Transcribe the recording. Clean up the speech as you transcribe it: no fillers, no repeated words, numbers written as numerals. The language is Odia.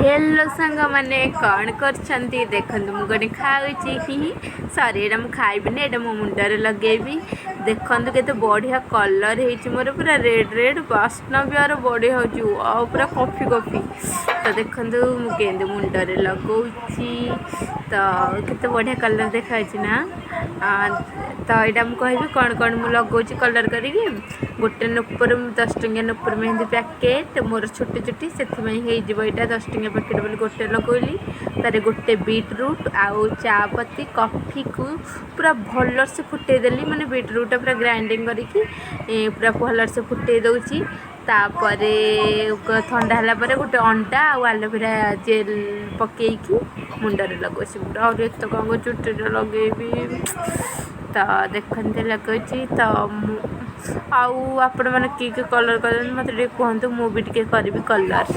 ହେଲୋ ସାଙ୍ଗମାନେ, କ'ଣ କରୁଛନ୍ତି? ଦେଖନ୍ତୁ, ମୁଁ ଗୋଟେ ଖାଉଛି। ହି, ସରି, ଏଇଟା ମୁଁ ଖାଇବିନି, ଏଇଟା ମୋ ମୁଣ୍ଡରେ ଲଗେଇବି। ଦେଖନ୍ତୁ, କେତେ ବଢ଼ିଆ କଲର୍ ହେଇଛି ମୋର, ପୁରା ରେଡ଼୍ ରେଡ଼୍। ବାସ୍ନା ବି ଆର ବଢ଼ିଆ ହେଉଛି ଆଉ ପୁରା କଫି କଫି। ତ ଦେଖନ୍ତୁ, ମୁଁ କେମିତି ମୁଣ୍ଡରେ ଲଗାଉଛି। ତ କେତେ ବଢ଼ିଆ କଲର୍ ଦେଖାଯାଉଛି ନା? ତ ଏଇଟା ମୁଁ କହିବି କ'ଣ କ'ଣ ମୁଁ ଲଗାଉଛି କଲର୍ କରିକି। ଗୋଟେ ନୂପୁର, 10 ଟଙ୍କିଆ ନୂପୁର ମେହେନ୍ଦି ପ୍ୟାକେଟ୍। ମୋର ଛୋଟ ଚୁଟି, ସେଥିପାଇଁ ହେଇଯିବ ଏଇଟା 10 ଟଙ୍କିଆ ପ୍ୟାକେଟ୍ ବୋଲି ଗୋଟେ ଲଗାଇଲି। ତାରେ ଗୋଟେ ବିଟ୍ ରୁଟ୍ ଆଉ ଚା ପତି, କଫିକୁ ପୁରା ଭଲସେ ଫୁଟେଇ ଦେଲି। ମାନେ ବିଟ୍ ରୁଟ୍ଟା ପୁରା ଗ୍ରାଇଣ୍ଡିଙ୍ଗ କରିକି ପୁରା ଭଲସେ ଫୁଟେଇ ଦେଉଛି। ତାପରେ ଥଣ୍ଡା ହେଲା ପରେ ଗୋଟେ ଅଣ୍ଡା ଆଉ ଆଲୋଭେରା ଜେଲ୍ ପକେଇକି ମୁଣ୍ଡରେ ଲଗାଉଛି। ଆହୁରି ଏତେ କ'ଣ ଚୁଟିରେ ଲଗେଇବି। ତ ଦେଖନ୍ତୁ, ଲଗାଉଛି। ତ ମୁଁ ଆଉ ଆପଣମାନେ କିଏ କିଏ କଲର୍ କରନ୍ତି, ମୋତେ ଟିକେ କୁହନ୍ତୁ। ମୁଁ ବି ଟିକେ କରିବି କଲର୍।